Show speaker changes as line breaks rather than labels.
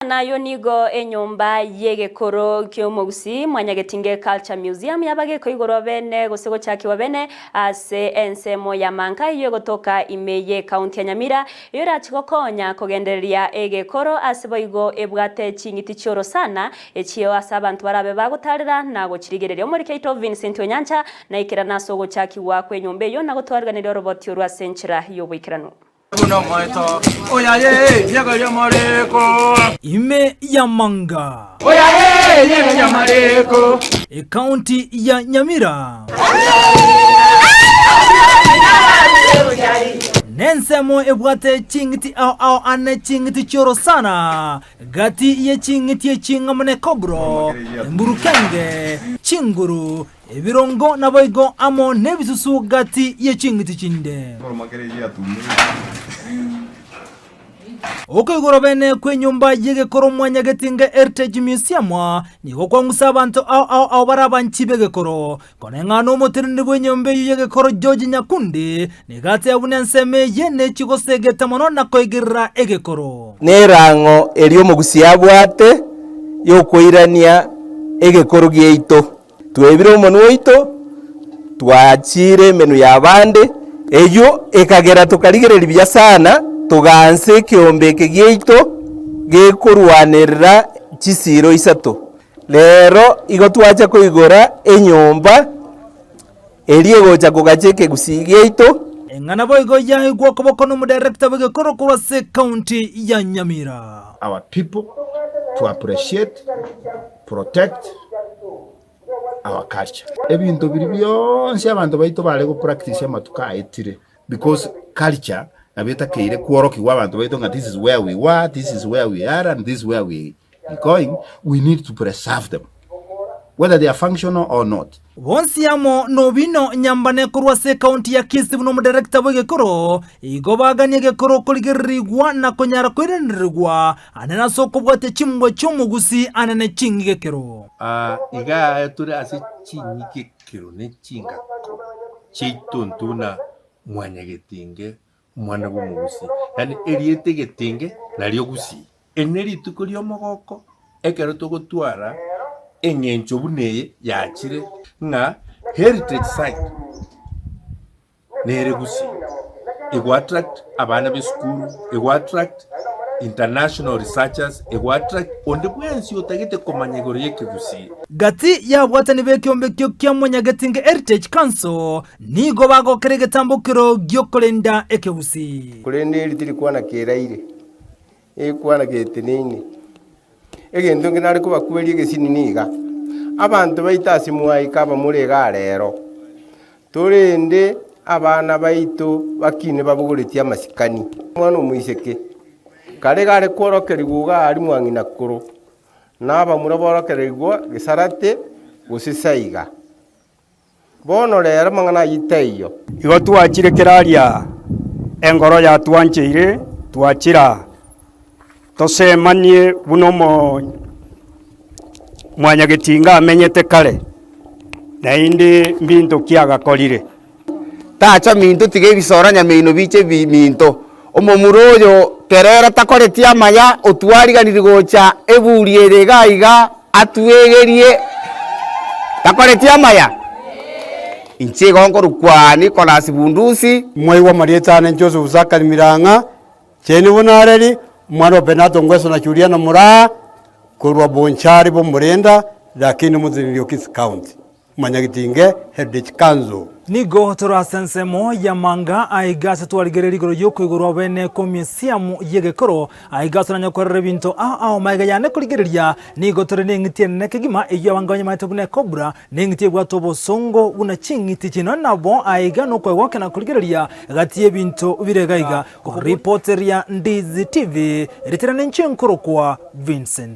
Nayo nigo enyomba y'egekoro ki'omogusii Mwanyagetinge Culture Museum yaba gekoigorwa bene gose gochakigwa bene ase ensemo ya Manka eyio egotoka ime y'ecounty ya Nyamira eyio erachi gokonya kogendereria egekoro ase boigo ebwate ching'iti chi'orosana echio ase abanto barabe bagotarera na gochirigereria. Omoriki oito Vincent Onyancha naikerana ase ogochakigwa kw'enyomba eyio na gotwariganeria oroboti orwo ase enchera y'oboikeranu.
Ime y'amanga. Ekaunti ya Nyamira. Nensemo ebwate ching'iti ao ao ane ching'iti chi'orosana, gati ye ching'iti echi ng'amo ne kobro, emburukenge, chinguru, Ebirongo naboigo amo nebisusu gati ye ching'iti chinde. Okoigorwa bene kw'enyomba y'egekoro Mwanyagetinge Heritage Museum nigo kwang'usa abanto ao ao ao bare abanchi b'egekoro. Koreng'ana n'omoteneneri bw'enyomba eyio y'egekoro George Nyakundi, nigo ateba buna ensemo eye nechigosegeta mono na koigerera egekoro.
Nerang'o eria omogusia abwate y'okoirania egekoro giaito. Twebire omonwa oito, twachiire emenwa y'abande, eyio ekagera tokarigereria buya sana, togaansa ekeombe eke giaito gekorwanerera chisiiro isato. Rero igo twacha koigora enyomba eria egocha kogacha ekegusii giaito.
Eng'ana boigo yaigwa okoboko n'omodirector bw'egekoro korwa ase ecounty ya Nyamira.
Our people to appreciate protect our culture. Ebinto biria bionsi abanto baito bare go practice amatuko aetire because culture nabo etakeire kworokigwa abanto baito ng'a this is where we were, this is where we are and this is where we going, we need to preserve them whether they are functional or not.
Bonsi amo nobino nyambane korwa ase ekaunti ya Kisii buna omoderekta bw'egekoro, igo baganie egekoro korigererigwa na konyara koiranererigwa Anene ase okobwatia chimbwa chi'omogusi anene ching'igekero.
Aa iga tore ase ching'igekero ne chingako chiaito intwe buna mwanyagetinge omwana bw'omogusi, yaani erieta egetinge nario gusii. Eri nerituko ri'omogoko ekero togotwara eng'encho buna eye yachire ng'a heritage site. nere gusii, ego attract abana b'esukuru, ego attract international researchers, ego attract onde bwensi otagete komanya igoro y'ekegusii.
Gati y'abwatani b'ekeombe ekio kia Mwanyagetinge Heritage Council nigo bagokera egetambokero gi'okorenda ekegusii.
Korende eri tirikwana keraire, ekwana geteneine. Egento eke nare kobakuberia egesinini iga, abanto baito ase mwaika abamura igaa rero, Torende abana baito bakine babogoretie amasikani. Omwana omoiseke kare iga are kworokerigwa iga aria mwa ng'ina koro, na abamura borokererigwa gesarate gose saiga. Bono rero amang'ana ayio taiyo.
Igo twachire kera aria engoro yatwancheire, twachira Tosemanie buna omwanyagetinga amenyete kare, naende mbinto ki agakorire.
Tacha minto tiga ebisora nyameino biche biminto. Omomura oyo kero ere takoreti amaya otwariganirie gocha eburi ere iga iga atwegerie takoreti amaya. Inche igo nkorokwa Nicholas Bundusi.
Mwaigwa amarieta ane Joseph Zachary Mirang'a, Jane Bonareri, omwana o Benato Ngweso na Juliana Moraa, korwa Bonchari b'Omorenda, lakini omoteneneri o Kisii County, Omonyagetinge Heritage Council.
Nigo tore ase ensemo y'amanga aiga ase twarigereria igoro y'okoigorwa bene kw'emisiamu y'egekoro, aiga ase oranye kwerora ebinto ao ao magega yane korigereria, nigo tore neng'iti enene kegima eyio abange banyamaete buna ekobra, neng'iti ebwate obosongo buna ching'iti chino nabo aiga nokoegokia na korigereria gati y'ebinto bire iga iga. Koripoteria Ndizi TV, ritirana inche nkorokwa Vincent.